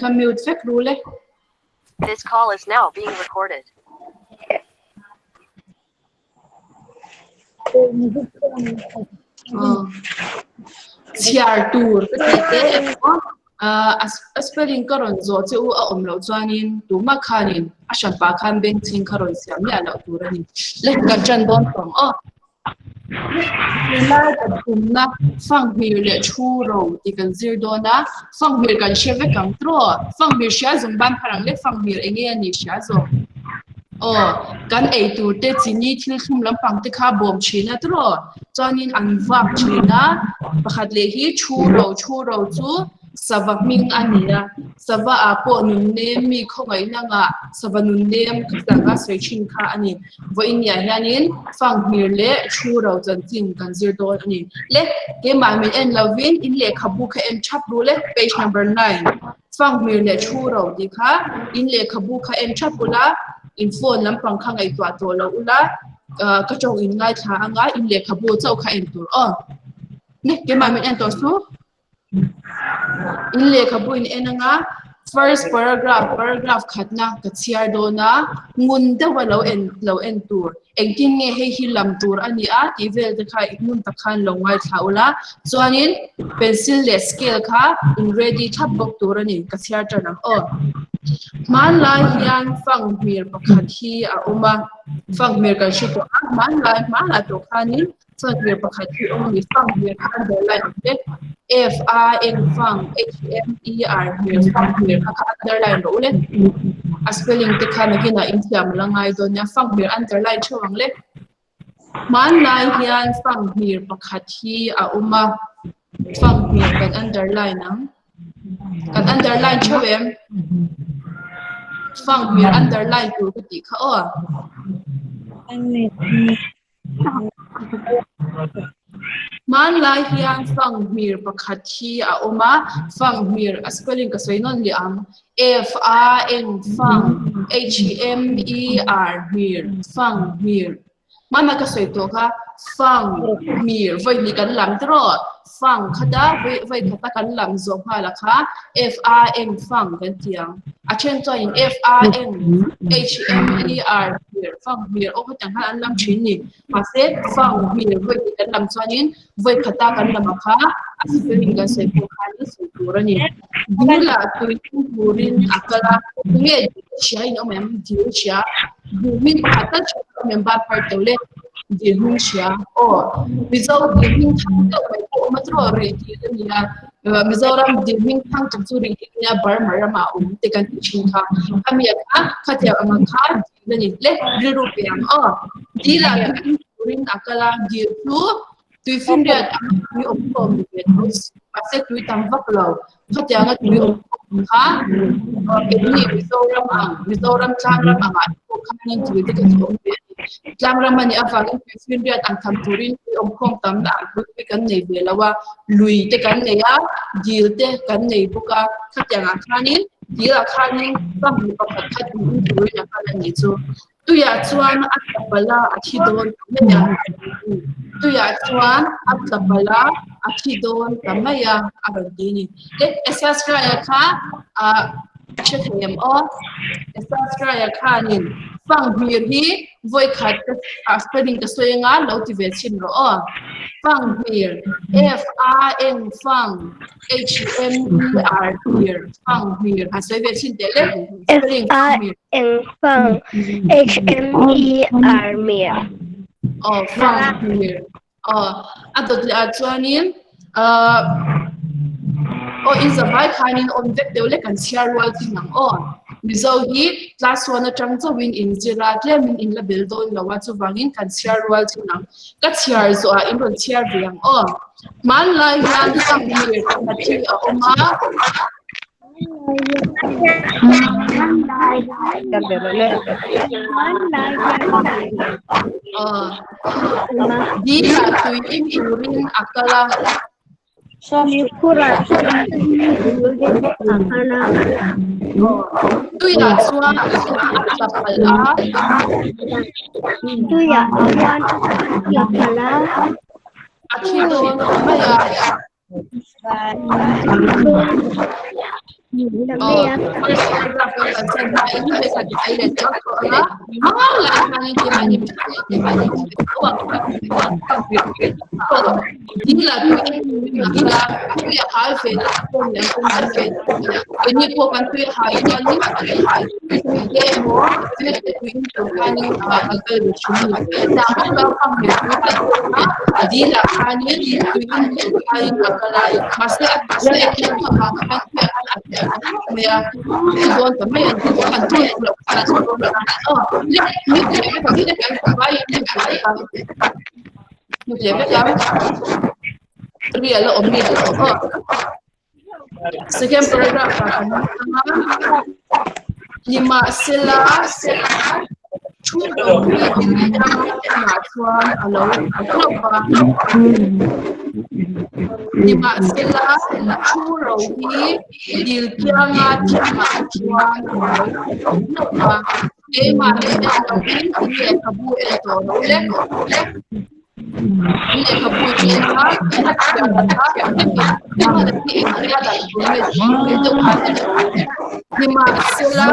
Kha mute vek ru le. This call is now being recorded. Chhiar tur ka tih te emaw a spelling ka rawn zawh che u a awm loh chuanin tumah khanin a hranpah khan bengchheng kha rawn siam miah loh tur a ni. Le kan ṭan dawn tawh ang aw. Tunlai kan tumna fanghmir leh thu ro tih kan zir dawn a, fanghmir kan hre vek ang tiraw? Fanghmir hria zawng ban phar ang lek fanghmir eng nge a nih hria zawng? Aw, kan ei tur te chini thil thlum lampang te kha bawm thin a tiraw? Chuanin an vak thin a, pakhat leh hi thu ro, thu ro chu sava hming a ni a, sava ah pawh nunnem mi khawngaihna ngah sava nunnem khatiang a sawi thin kha a ni. Vawiin ah hianin fanghmir leh thu ro chanchin kan zir dawn a ni. Le, keimah min en lovin in lehkhabu kha en thap ru le, page number 9. Fanghmir leh thu ro tih kha in lehkhabu kha en thap ula, in phone lampang kha ngaihtuah tawh lo ula, ka tawng in ngaithla anga in lehkhabu chauh kha en tur aw. Le, keimah min en tawh suh. In lehkhabu in en anga first paragraph paragraph khatna ka chhiar dawn a ngun deuh a lo en lo en tur engtin nge hei hi lam tur a ni a tih vel te kha ngun tak khan lo ngaithla ula chuanin pencil leh scale kha in ready thlap bawk tur a ni ka chhiar tan ang aw. Hmanlai hian fanghmir pakhat hi a awm a fanghmir kan hre tawh a hmanlai hmanah tawh khanin Chuan pakhat hi awm a ni fang hmel kha underline ang che. F A N fang H M E R hmel fang hmel kha kha underline rawh u le. A spelling te kha nakinah in thiam la ngai dawn nia fang hmel underline theuh ang le. Hmanlai hian fang hmel pakhat hi a awm a, fang hmel kan underline ang. Kan underline theuh em? Fang hmel underline tur ka tih kha aw. Hmanlai hian fanghmir pakhat hi a awm a, fanghmir a spelling ka sawi nawn leh ang, F A N fang H M E R hmir fanghmir hmanah ka sawi tawh kha fanghmir vawi hnih kan lam tiraw fang khata vawi khata kan lam zawh nghal a kha F A N fang kan ti ang. A then chuanin F A N H M E R hmir fang hmir aw hetiang khan an lam thin ni. Mahse fang hmir vawi hnih kan lam chuanin vawi khata kan lam a kha a spelling kan sawi pawh khan a sawi tur a ni. Dil ah tui tum turin a kal a, tunge dil hria in awm em? Dil hria, dil hming pakhat tal hria in awm em? Bar phar teuh le, dil hming hria. Aw, Mizo dil hming thang deuh mai pawh awm a tiraw rih dil a nia. Mizoram dil hming thang tak chu rih dil nia Burma ramah a awm te kan tih thin kha. Khami ah kha khatiang ang kha dil a ni hle rilru pe ang aw. Dil ah tui turin a kal a, dil chu tuifinriat ang a tui awm khawm ni ve tho si mahse tui tam vak lo. Khatianga tui awm khawm kha keini Mizoram ang Mizoram tlangram angah te pawh khanin tui te kha chu awm ve a ni. Tlangram a nih avangin tuifinriat ang tham turin tui awm khawm tam na ang pui pui kan nei ve lo a, lui te kan nei a, dil te kan nei bawk a, khatiang ah khanin dil ah khanin family pakhat kha tui in turin a kal a nih chu. Tuiah chuan a tla palh a, a thi dawn ta mai a. Tuiah chuan a tla palh a, a thi dawn ta mai a, a rawn ti a ni. Tin, Esasraia kha ah hre thei em aw? Esasraia khanin fanghmir hi vawikhat ka ah spelling ka sawi anga lo ti ve chhin rawh aw. Fanghmir, F A N fang H M E R hmir fanghmir han sawi ve chhin teh le. F A N fang H M E R mir. Aw fanghmir. Aw a dawt leh ah chuanin ahh aw in zavai khanin awm vek deuh lek an chhiar rual thin ang aw. Mizo hi class one atang chauhin in zir a tlemin in la bel dawn lo a chuvangin kan chhiar rual thin ang. Ka chhiar zawh ah in rawn chhiar ve ang aw. Hmanlai hian fanghmir pakhat hi a awm a. Dil ah tui in turin a kal a. Tuiah chuan a tla palh a. A thi dawn mai a. Second paragraph ah kan lut anga nimahsela thu lo hi inah chuan a lo hlauh a nimahsela thu ro hi dil kianga thingah chuan a lo hlauh a keimah leh en lovin lehkhabu en tawh lo le. Nimahsela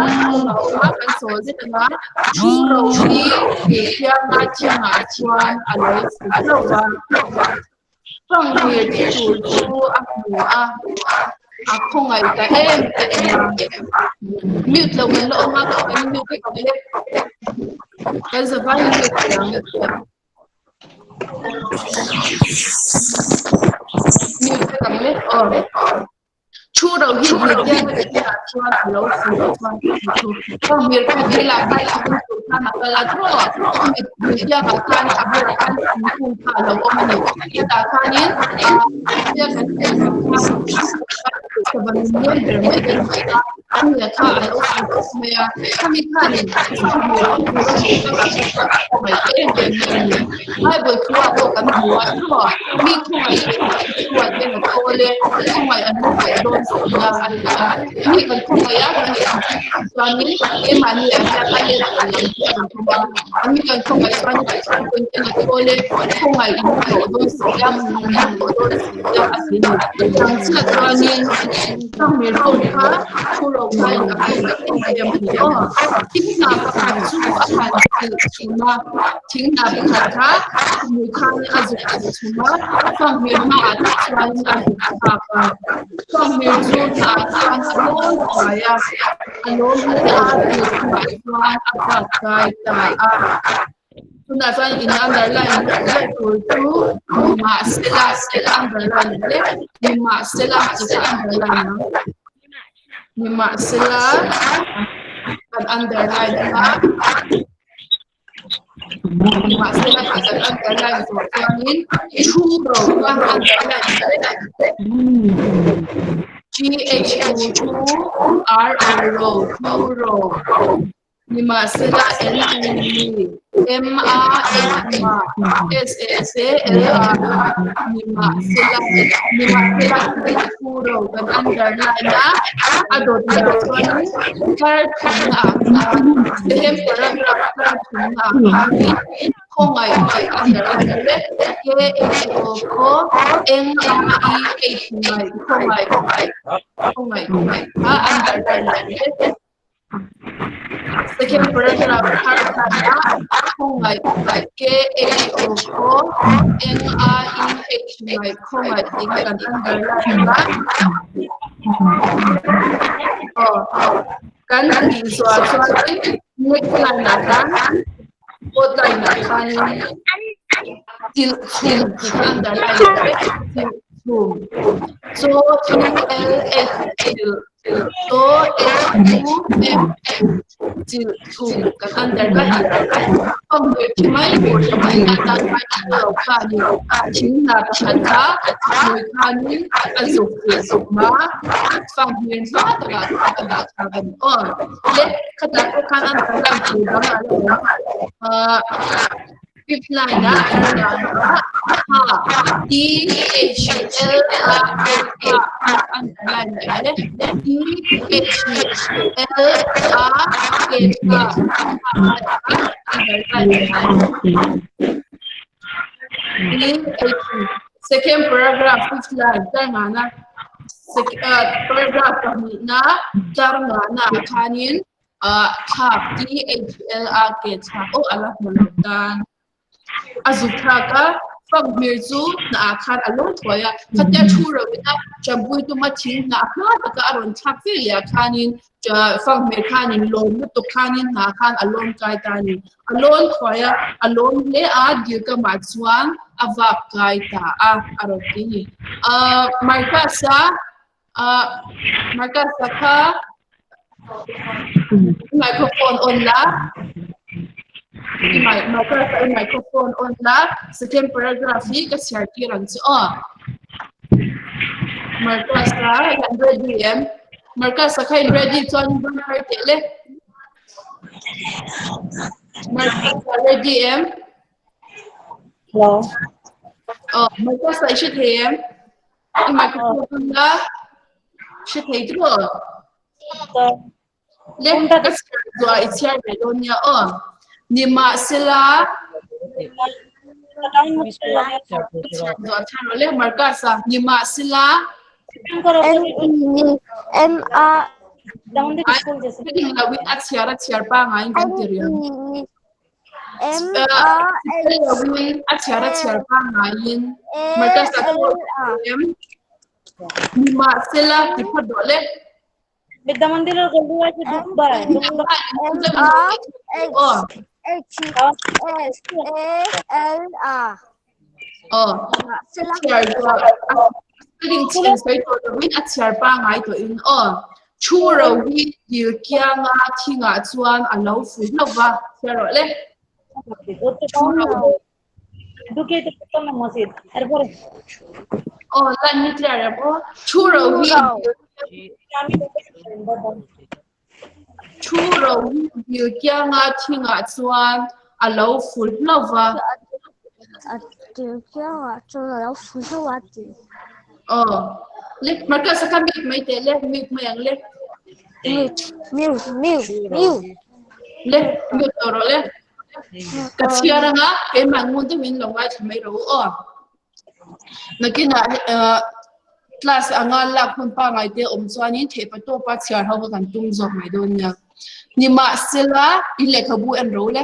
a kan sawi zet anga thu ro hi thianga thingah chuan a lo chhuk hlauh va. Fanghmir thi tur chu a hmu a, a khawngaih ta em em a. Mute lo kan la awm a, ka kan mute vek ang le. Kan zavai mute thei ang. Mute vek ang le. Aw. Thu ro hi Lydia hnenah chuan a lo fuh chuan ka hmu chu. Fanghmir kha dil ah khan a hun tur khan a kal a thaw. Lydia ah khan a bulah khan thingkung kha a lo awm a ni. Hetah khanin Lydia kan kha van mawi ber mai kan ti a, Lydia kha a lo fuh khawp mai a. Khami khanin fanghmir a hmuh a hmuh takah khan a khawngaih em em mai a ni. Bible thu ah pawh kan hmu a thaw. Mi khawngaih chuan en a thawl e, khawngaih an lo tawh dawn si a a ti a. Mi kan khawngaih a kan chuanin keimahni ah hian a let a lam hi a rawn thawm a. Mi kan khawngaih chuan en a thawl e, khawngaih in lo tawh dawn si a, an lo tawh dawn si a a ti a ni. Changchhiat chuanin Sanghmel ho kha thu ro khain a khawngaih em em a ni aw. Thing hna pakhat chu a han chilh chhum a. Thing hna pakhat kha hmui khan a zuk chilh chhum a, Fanghmir hmaah tak chuanin a zuk thlak a. Fanghmir chu hnaah chuan a lawm thuai a, a lawm hle a, thil chungah chuan a vak kai ta a. Tunah chuan in underline leh tur chu nimahsela tih a underline leh nimahsela tih a underline ang. Nimahsela kan underline a. Nimahsela tih kan underline zawh chuanin thu ro kan underline leh G H U thu R O ro thu ro. Nimahsela L U N M A N Ma S A S A L A Nimahsela Nimahsela tih thu ro kan underline a, a dawt leh chuanin thar thumna ah khan second paragraph thar thumna ah khanin khawngaih tih underline leh K H O khaw N A I H ngaih khawngaih khawngaih a underline leh. Second paragraph thar khatah khawngaih K H O khaw N A E H ngaih khawngaih tih kha kan underline a. Aw kan tih zuah chuanin next line ah khan fourth line ah khanin chilh chhum tih kha underline leh chilh chhum chaw U L H chilh Aw H U M chilh chhum kan underline Fanghmir thi mai tur hi mai atan mai thu lo khanin thing hna pakhat kha hmui khanin a zuk chilh chhum a, fanghmir hma takah chuan a dah thlak a ni aw. Le khatah pawh khan underline tur dang a la awm. Ahh. Fifth line ah ha T H L A K underline leh T H L A K underline T H second paragraph fifth line tar ngana. Paragraph pahnihna tlar ngahna ah khanin thlak THL a ke thlak aw a la hmu lo tan. A zuk thlak a, fanghmir chu hnah ah khan a lawm thuai a, khatia thu ro ina champui tuma thing hnah hma taka a rawn thlak ve leh ah khanin fanghmir khanin lawm lutuk khanin hnah khan a lawm kai ta a ni. A lawn thuai a, a lawm hle a, dil kamah chuan a vak kai ta a, a rawn ti a ni. Marcus-a Marcus-a kha microphone on la, Marcus-a i microphone on la, second paragraph hi ka chhiar tir ang che aw. Marcus-a i ready em? Marcus-a kha i ready chuan i rawn har teh le. Marcus-a ready em? Hello. Aw, Marcus-a i hre thei em? I microphone on la. Hre thei chu maw? Le, ka chhiar zuah i chhiar ve dawn nia aw. Nimahsela, ka chhiar zuah chhiar rawh le Marcus-a. Nimahsela, M E N M A Ai, lo in a chhiar a chhiar pangai in kan ti N riau. E N M A L lovin a chhiar a chhiar pangai in A Marcus-a L chu A em nimahsela ti phawt rawh le. M E M A X H S A L A Aw, chhiar zuah a spelling chhiar sawi tawh lovin a chhiar pangai tawhin aw. Thu ro hi dil kianga thingah chuan a lo fu hlauh va, chhiar rawh le. Thu ro Aw, line hi clear em aw. Thu ro hi Thu ro hi dil kianga thingah chuan a lo fu hlauh va. A dil kiangah chuan a lo fu hlauh a ti. Aw, le Marcus a kha mute mai teh le, mute mai ang le. Mute, mute, mute, mute. Le, mute tawh rawh le. Ka chhiar anga keimah ngun deuhin lo ngaithla mai rawh u aw. Nakinah class anga lak hun pangngai te awm chuanin theihpa tawpa chhiar ho kha kan tum zawk mai dawn nia. Nimahsela, in lehkhabu en ro le,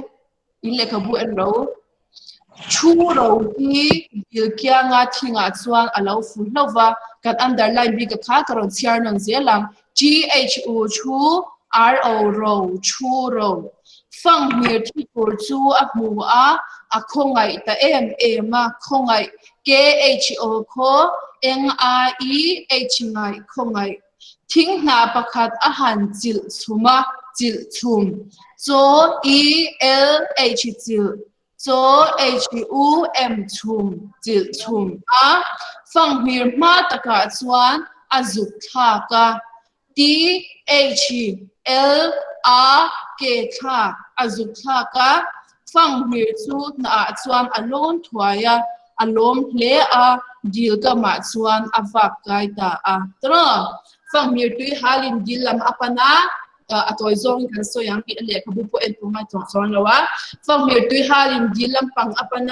in lehkhabu en ro. Thu ro hi dil kianga thingah chuan a lo fu hlauh va, kan underline bik a kha ka rawn chhiar nawn zel ang. THU thu, RO ro, thu ro. Fanghmir thi tur chu a hmu a, a khawngaih ta em em a, khawngaih, KHO khaw, NGAIH ngaih, khawngaih. Thing hnah pakhat a han chilh chhum a, chilh chhum. Chaw, ELH chilh, Chaw HUM chhum chilh chhum a, fanghmir hma takah chuan a zuk thlak a, THLA ke thlak a zuk thlak a, fanghmir chu hnah chuan a lawn thuai a, a lawm hle a, dil kamah chuan a vak kai ta a. Tawh fanghmir tui halin dil lam a pan a, a tawi zawngin kan sawi ang tih a lehkhabu pawh en tur ngai chuang chuang lo a. Fanghmir tui halin dil lampang a pan a,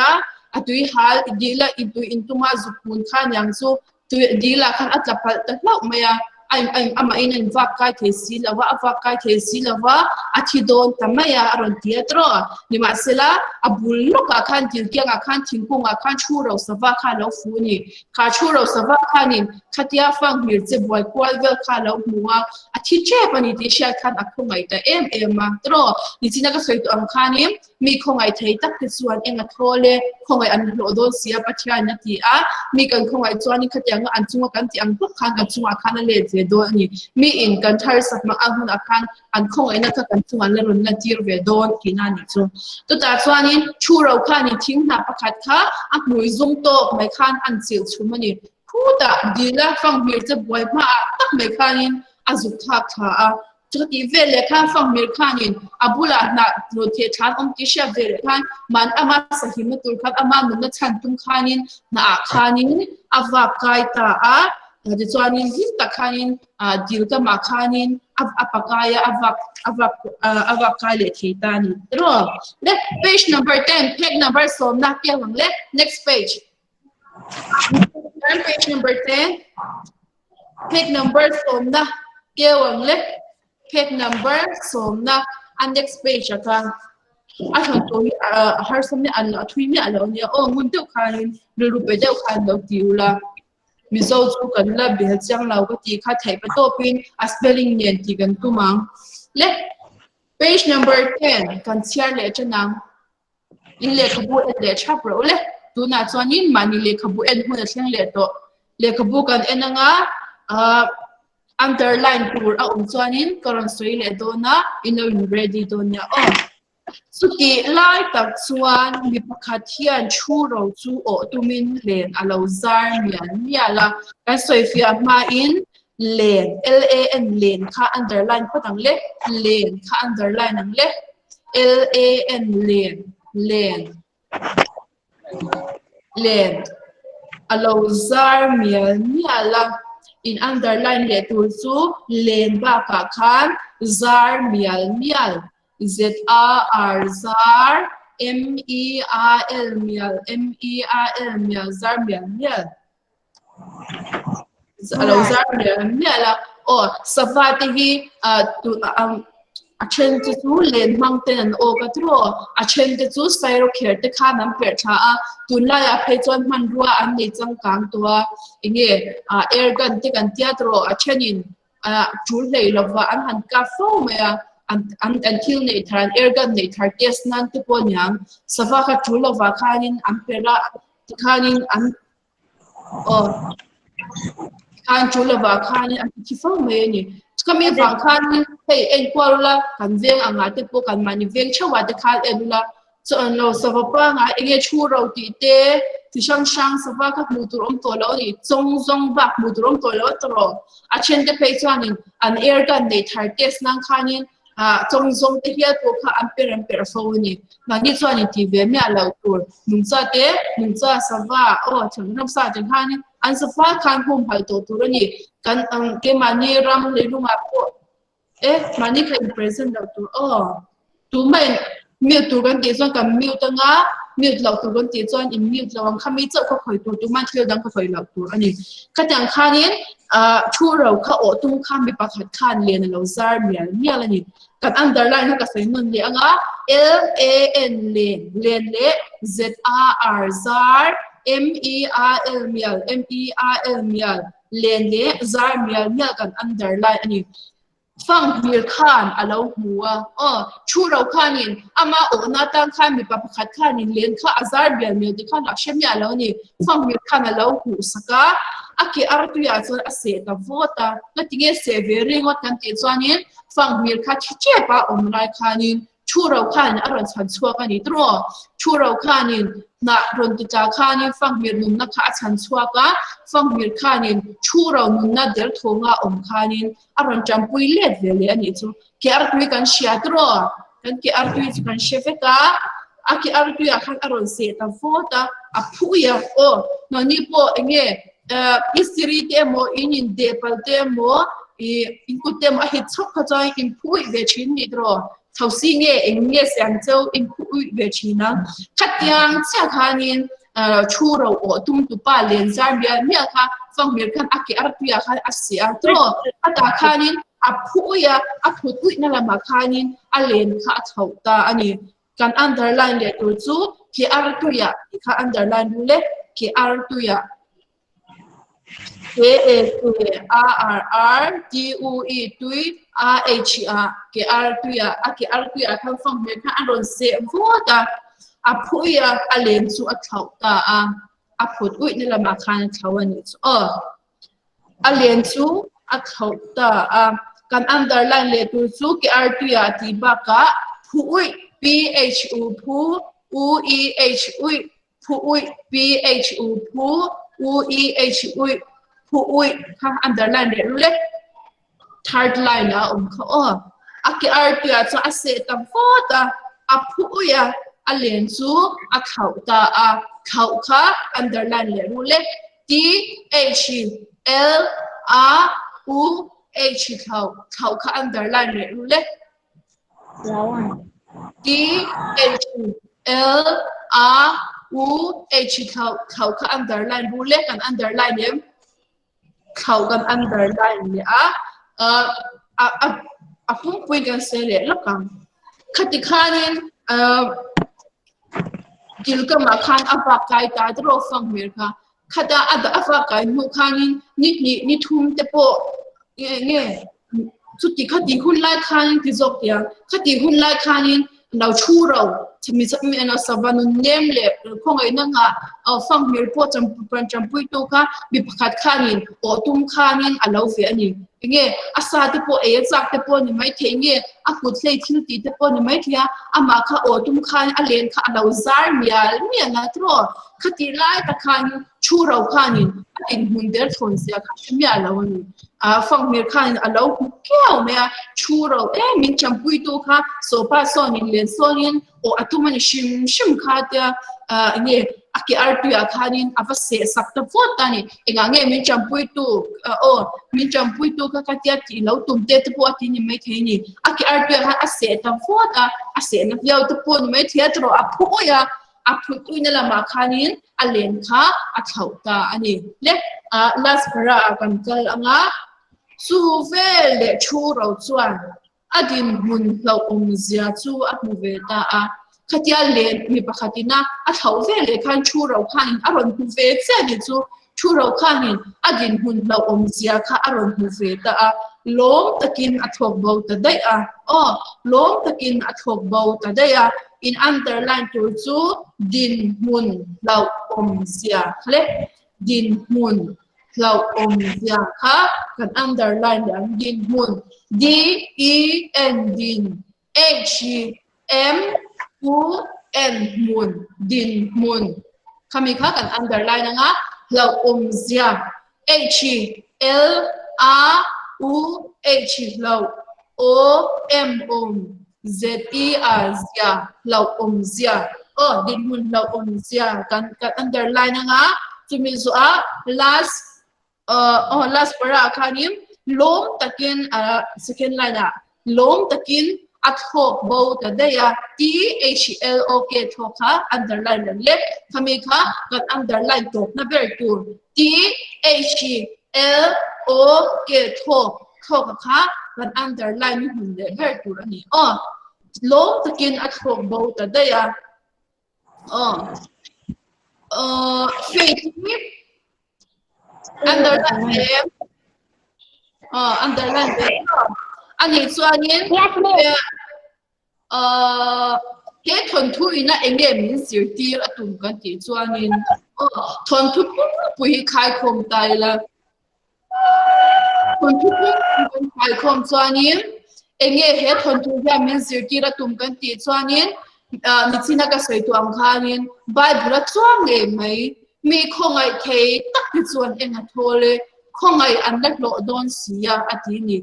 a tui hal dil a intui intuma zuk hmun kha niang chu tui dilah khan a tla palh ta hlauh mai a, a amahin a invak kai thei si lo va, a vak kai thei si lo va, a thi dawn ta mai a, a rawn ti a tawh. Nimahsela, a bul lawkah khan dil kiangah khan thingkungah khan thu ro sava kha a lo fu a ni. Kha thu ro sava khanin khatia fanghmir che buai kual vel kha a lo hmu a, a thi tep a ni tih hriat khan a khawngaih ta em em a. Tawh, nichina ka sawi tawh ang khanin mi khawngaih thei tak te chuan eng a thawl e, khawngaih an hlawh dawn si a Pathianin a ti a, mi kan khawngaih chuanin khatianga an chunga kan tih ang bawk khan kan chungah khan a let ve dawn a ni. Miin kan tharsak hmang ang hunah khan an khawngaihna kha kan chungah an la rawn la tir ve dawn tihna a nih chu. Chutah chuanin thu ro khanin thing hnah pakhat kha a hmui zum tawk mai khan an chilh chhum a ni. Khutah dila fanghmir che buai hmaah tak mai khanin a zuk thlak thla a. Chutih vel leh khan fanghmir khanin a bulah hnah rawn theh thlan awm tih hriat ve leh khan man ama sahimna tur khan ama nunna chhan tum khanin hnahah khanin a vak kai ta a. Tichuanin hlim tak khanin dil kamah khanin a pakai a, a vak a vak a vak kai leh thei ta a ni. Tiraw? Le page number 10, page number sawmna keu ang le. Next page. Turn page number 10. Phek number sawmna keu ang le. Phek number sawmna a next page ah khan a thawn tur hi a harsa miah a a thui miah lo ania aw ngun deuh khanin rilru pe deuh khan lo ti ula. Mizo chu kan la bel chiang lo ka tih kha theih pa tawpin a spelling nen tih kan tum ang. Le page number 10 kan chhiar leh tan ang. In lehkhabu en leh thap rawh ule. Tunah chuanin mahni lehkhabu en hun a thleng leh tawh. Lehkhabu kan en anga ah underline tur a awm chuanin ka rawn sawi leh dawn a, in lo in ready dawn nia aw. Chutih lai tak chuan mi pakhat hian thu ro chu awh tumin len a lo zar mial mial a. Kan sawifiah hmain len, L-A-N, len kha underline phawt ang le, len kha underline ang le, L-A-N, len, len, len a lo zar mial mial a. In underline leh tur chu len bakah khan zar mial mial. Z-A-R, zar, M-E-A-L, mial, M-E-A-L, mial, zar mial mial. A lo zar mial mial a. Aw, sava te hi a then te chu len hmang ten an awk a tiraw? A then te chu sairawkher te khan an perh thla a. Tunlaiah phei chuan hmanrua an nei changkang tawh a. Enge air gun te kan tia tiraw? A thenin ah tul hlei lova an han kap fo mai a, an an an thil neih thar an air gun neih thar test nan te pawh aniang sava kha tul lovah khanin an perh a tikhanin an aw tikhan tul lovah khanin an ti thi fo mai a ni. Khami avang khanin hei enkual ula kan veng angah te pawh kan mahni veng theuhah te khan en ula Chuan lo sava pangai enge thu ro tih te chi hrang hrang sava kha hmuh tur awm tawh lo a ni. Chawng zawng bak hmuh tur awm tawh lo a tawrh. A then te phei chuanin an air gun nei thar test nan khanin ah chawng zawng te hial pawh kha an per an perh fo a ni. Mahni chuanin tih ve miah loh tur nungcha te nungcha sava aw ramsa te khanin an sava khan humhalh tawh tur a ni. Kan ang keimahni ram leilungah pawh E, mahni kha in present loh tur aw. Tumah in mute tur kan tih chuan kan mute anga, mute loh tur kan tih chuan in mute lo ang kha mi chauh kha khawi tur tumah thil dang kha khawi loh tur a ni. Khatiang khanin ah thu ro kha awh tum kha mi pakhat khan len a lo zar mial mial a ni. Kan underline kha ka sawi nawn leh anga L A N len, len leh Z A R zar, M E A L mial, M E A L mial. Len leh zar mial mial kan underline a ni. Fanghmir khan a lo hmu a, aw, thu ro khanin ama awhna atan khan mipa pakhat khanin len kha a zar mial mial tih khan a hre miah lo a ni. Fanghmir khan a lo hmuh sak a, a ke artuiah chuan a seh ta vawt a. Ngatinge seh ve ringawt kan tih chuanin fanghmir kha thi tep a awm lai khanin Thu ro khanin a rawn chhan chhuak a ni tiraw? Thu ro khanin hnah rawn ti tla khanin fanghmir nunna kha a chhan chhuak a, fanghmir khanin thu ro nunna derthawnga awm khanin a rawn tanpui let ve leh a nih chu. Ke artui kan hria tiraw? Kan ke artui chu kan hre vek a, a ke artuiah khan a rawn seh ta vawt a, a phui a, aw nangni pawh eng nge Istiri te emaw in in deh pal te emaw ih in kut te emaw a hit chhawk kha chuan in phu uih ve thin ni tiraw thosi nge eng nge siam cheu in phu uih ve thin ang khatiang chiah khanin thu ro awh tum tu pa len zar mial mial kha fanghmir khan a ke artuiah khan a seh a tiraw khatah khanin a phu uih a a phut uih na lamah khanin a len kha a chhoh ta a ni. Kan underline leh tur chu ke artuiah tih kha underline ru le, ke artuiah. K A K A R R T U E tui A H a ke artuiah a ke artuiah khan fanghmel khan a rawn seh vawt a, a phui a, a len chu a thlauh ta a, a phut uih na lamah khan a thlauh a nih chu aw. A len chu a thlauh ta a. Kan underline leh tur chu ke artuiah tih bakah phu uih, P-H-U phu, U-E-H uih, phu uih, P-H-U phu, U-E-H uih, phu uih kha underline leh rul e. Third line ah a awm kha aw. A ke artuiah chuan a seh ta vawt a, a phu uih a, a len chu a thlauh ta a. Thlauh kha underline leh rul e. T H L A U H thlauh thlauh kha underline leh rul e. T H L A U H thlauh thlauh kha underline rul e. Kan underline em? Thlauh kan underline leh a, a pumpuiin kan sawi leh lawk ang. Khati khanin Kilkamah khan a vak kai ta tawh fang hmel kha. Khata a vak kai hnu khanin ni hnih ni thum te pawh nge nge chuti khati hun lai khanin ti zawk tih ang. Khati hun lai khanin lo thu ro sava nun nem leh khawngaihna nghah fang hmel pawh tanpuitu kha mi pakhat khanin awh tum khanin a lo ve a ni. Enge a sa te pawh ei a chak te pawh a ni maithei nge a kut hlei thil tih te pawh a ni maithei a, amah kha aw tum khan a len kha a lo zar mial mial a tiraw? Khatih lai tak khan thu ro khanin a dinhmun der thawn zia kha hre miah lo a ni. A fanghmir khanin a lo hmu kiau mai a, thu ro em min champuitu kha sawpa sawnin len sawnin aw a tum a ni hrim hrim kha tia enge a ke artuiah khanin a va seh sak ta vawt a ni. Engah nge min champuitu aw min champuitu kha ka tia tih lo tum te te pawh a ti ni maithei a ni. A ke artuiah khan a seh ta vawt a, a sehna viau te pawh a ni maithei a tawrh a phu awih a, a phut uina lamah khanin a len kha a thlauh ta a ni. Le last para ah kan kal anga chu vel leh thu ro chuan A dinhmun hlauhawmzia chu a hmu ve ta a. Khatia len mi pakhatin a a thlauh ve leh khan thu ro khanin a rawn hmu ve chiah ni chu thu ro khanin a dinhmun hlauhawmzia kha a rawn hmu ve ta a. Lawm takin a thlawk bo ta daih a. Aw, lawm takin a thlawk bo ta daih a. In underline tur chu dinhmun hlauhawmzia kha le. Dinhmun hlauhawm zia kha kan underline leh ang dinhmun D E N din H M U N hmun dinhmun khami kha kan underline anga hlauhawm zia H L A U H hlauh O M awm Z E R zia hlauhawm zia aw dinhmun hlauhawm zia kan kan underline anga chumi zuah last aw last para ah khanin lawm takin second line ah lawm takin a thlawk bo ta daih a T H L O K thlawk kha underline reng le khami kha kan underline tawpna ber tur T H L O K thlawk thlawk kha kan underline ni hmun leh ber tur a ni aw. Lawm takin a thlawk bo ta daih a. Aw. Aw faith hi underline ve em? Aw underline ve em? Ani chuanin Yes, miss. Ahh he thawnthu ina enge min zirtir a tum kan tih chuanin aw thawnthu pumpuii hi khaikhawm ta ila thawnthu pumpuii kan khaikhawm chuanin enge he thawnthu hian min zirtir a tum kan tih chuanin ah nichina ka sawi tawh ang khanin Bible a chuang ngei mai mi khawngaih thei tak hi chuan eng a thawl e khawngaih an la hlawh dawn si a a ti a ni.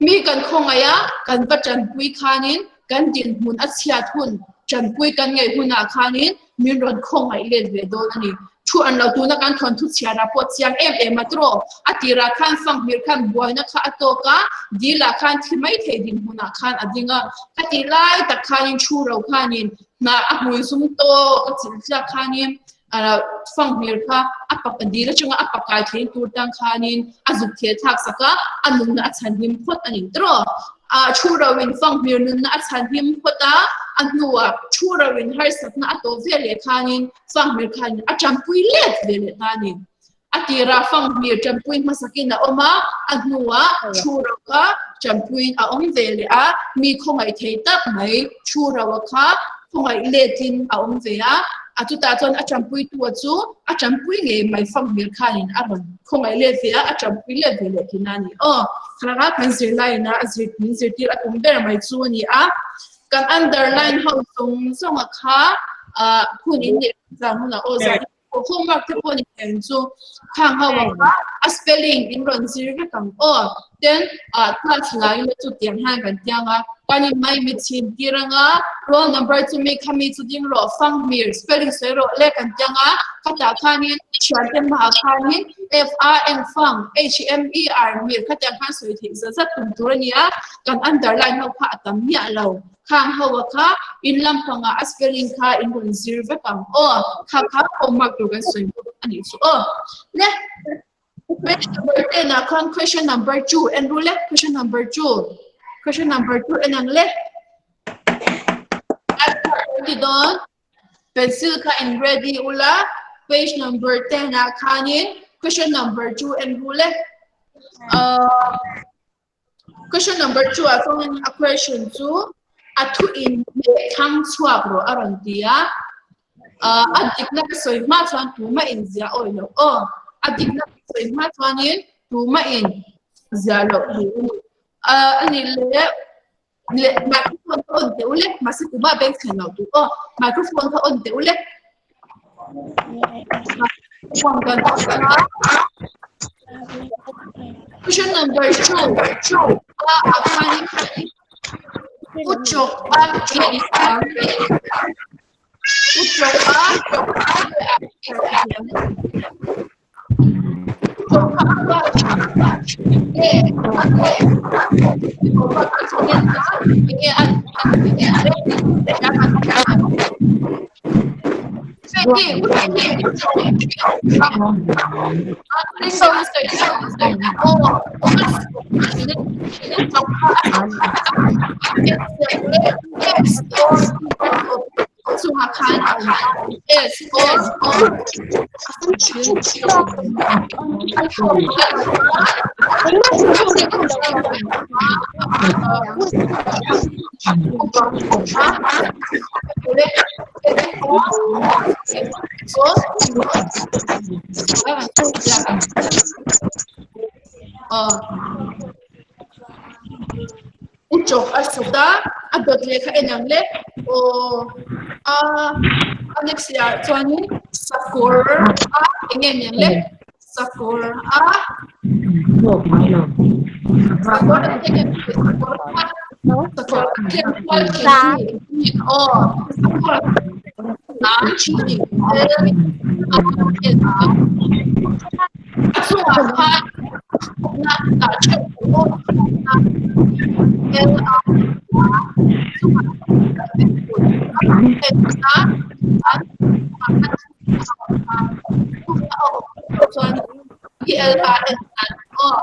Mi kan khawngaih a, kan va tanpui khanin kan dinhmun a chhiat hun, tanpui kan ngaih hunah khanin min rawn khawngaih let ve dawn a ni. Thu an lo tuna kan thawnthu chhiarah pawh chiang em em a tawh. A tirah khan fanghmir khan buaina kha a tawk a, dilah khan thi mai thei dinhmunah khan a ding a. Ka tih lai tak khanin thu ro khanin hnah a hmui zum tawk a chilh tliak khanin fanghmir kha a pak dil atanga a pakai thei tur tang khanin a zuk theh thlak sak a, a nunna a chhanhim phawt a ni tawh. A thu roin fanghmir nunna a chhanhim phawt a, a hnuah thu roin harsatna a tawh vel leh khanin fanghmir khanin a tanpui let ve leh ta a ni. A tirah fanghmir tanpui hmasakin a awm a, a hnuah thu ro kha tanpuiin a awm ve leh a, mi khawngaih thei tak mai thu roa kha khawngaih letin a awm ve a, a chutah chuan a tanpuitu chu a tanpui ngei mai fanghmir khanin a rawn khawngaih let ve a, a tanpui let ve leh thin a ni. Aw, thlalaka kan zirlaiin a zir min zirtir a tum ber mai chu a ni a, kan underline ho zawng zawnga kha hun in neih zan hunah aw zan Homework te pawh ni thei ang chu khang ho ang kha a spelling in rawn zir vek ang aw. Ten ah class lai ila chu tiang hian kan tiang a kan in mai mi chhin tir anga roll number chu mi kha mi chu ding rawh fanghmir spelling sawi rawh le kan tiang a khatah khanin thiante hmaah khanin F A N fang H M E R mir khatiang khan sawi theih zat zat tum tur a ni a kan underline ho kha a tam miah lo. Khang ho a kha in lampangah a spelling kha in rawn zir vek ang aw. Kha kha homework tur kan sawi bawk a nih chu aw. Le. Page number 10 ah khan question number 2 en ru le question number 2 question number 2 en ang le ti dawn pencil kha in ready ula page number 10 ah khanin question number 2 en ru le uh, Question number 2 ah chuan a question chu a thu in leh thlang chhuak rawh a rawn ti a. Uh, a dikna ka sawi hma chuan tuma in zia awi lo aw. A dikna ka sawi hma chuanin tuma in zia loh tur a ni. Uh, a nih leh leh microphone kha on teh u le mahse tuma beng thlen loh tur aw. Microphone kha on teh u le. Microphone kan on a. Question number 2. A ah khanin Uchok a tih ang. Uchok a Chungah khan a um. S O O Uchawk a sut a, a dawt leh kha en ang le. Aw a a next leh ah chuanin sakawr a eng nge niang le sakawr a sakawr a eng nge sakawr a sakawr a tlem kual thin aw sakawr a thin a A chungah khan thawkna dah theuh tur aw thawkna L A chungah chuan P L A N aw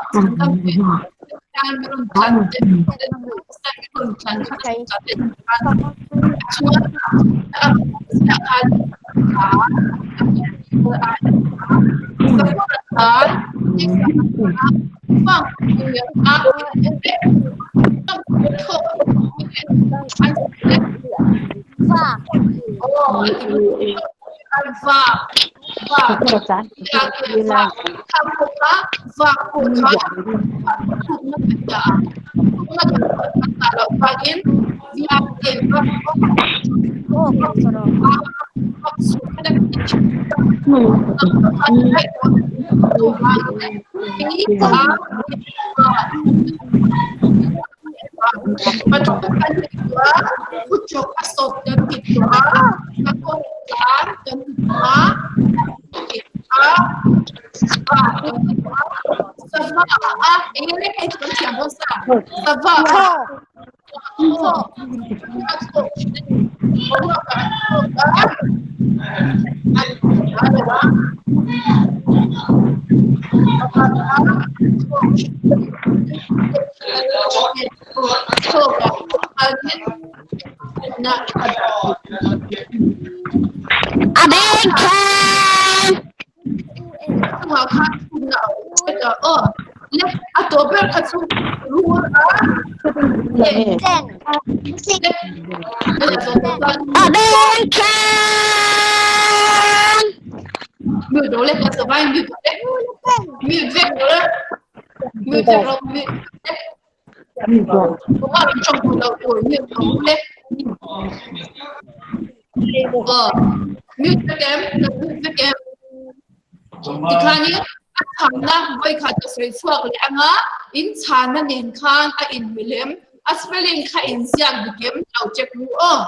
Tikhanin a chhanna vawikhat ka sawi chhuak leh anga in chhanna nen khan a inmilem a spelling kha inziak dikem lo check ru aw.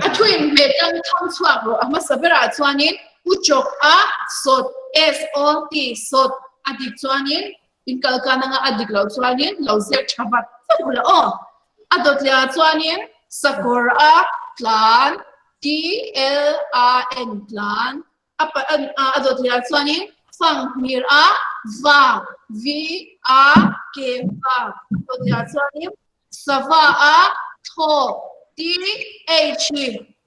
A thu inhmeh tlang thang chhuak rawh a hmasa berah chuanin Uchawk a sawt S-O-T sawt a dik chuanin inkalkan anga a dik loh chuanin lo ziak tha vat vat ula aw. A dawtliah chuanin sakawr a tlan T-L-A-N tlan a dawtliah chuanin Fanghmir a va, V-A, K, va. A dawt leh ah chuanin sava a thlawk, T-H,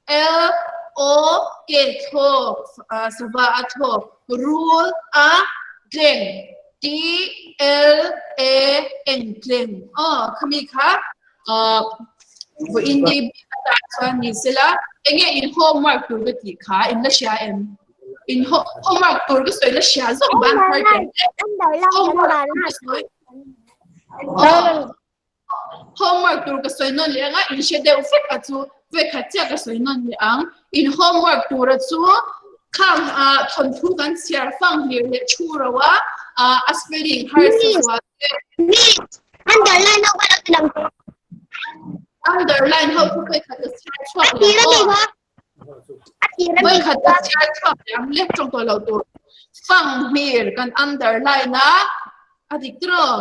L, O, K, thlawk, sava a thlawk. Rul a tleng, T, L, A, N, tleng. Aw, khami kha vawiin ni atah chuan ni sela enge in homework tur ka tih kha in la hria em? In homework tur ka sawi la hria zawk ban har tel homework tur ka sawi homework tur ka sawi nawn leh anga in hre deuh vek a chu vawikhat chiah ka sawi nawn leh ang in homework tur a chu khang thawnthu kan chhiar fang hlir leh thu ro a a spelling harsa zual te Underline ho ka lo ti lang tawh. Underline ho chu kai khat ka chhiar chhuak A tir a mi kha. A tir a mi Voi khat ka chhiar chhuak ang lek tawng tawh lo tur. Fang hmir kan underline a. A dik tiraw?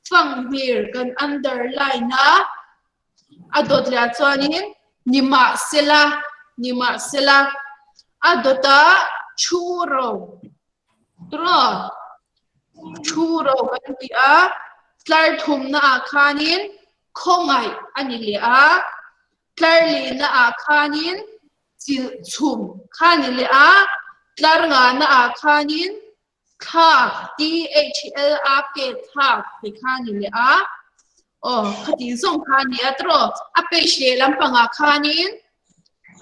Fang hmir kan underline a. A dawt leh ah chuanin nimahsela nimahsela a dawt ah thu ro tiraw? Thu ro kan ti a, tlar thumna ah khanin khawngaih a ni leh a, tlar lihna ah khanin chilh chhum kha a ni leh a, tlar ngahna ah khanin thlak, T-H-L-A-K, thlak tih kha a ni leh a. Aw, khatih zawng kha a ni a tiraw? A page lehlam pangah khanin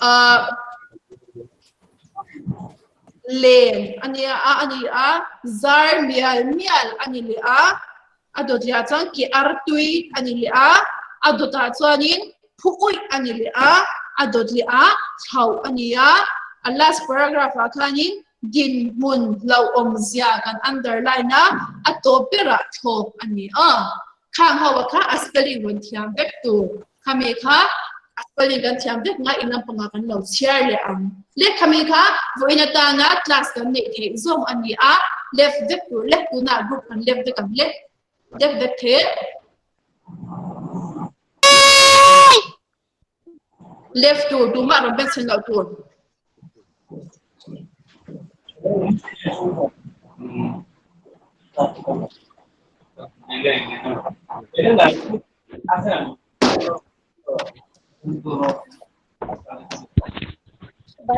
ah len a nia a a ni a zar mial mial a ni leh a a dawt leh ah chuan ke ar tui a ni leh a a dawt ah chuanin phu uih a ni leh a a dawt leh ah thlauh a ni a a last paragraph ah khanin dinhmun hlauhawm zia kan underline a a tawp berah thlawp a ni a khang ho ah kha a spelling rawn thiam vek tur. Khami kha a spelling kan thiam vek nga in lampanga kan lo chhiar leh ang. Le khami kha vawiin atana class kan neih theih zawng a ni a, left vek tur leh tunah group kan left vek ang le. Left vek the. Left tur tumah rawn bet chhen loh tur.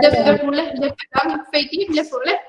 Left left left left left left left.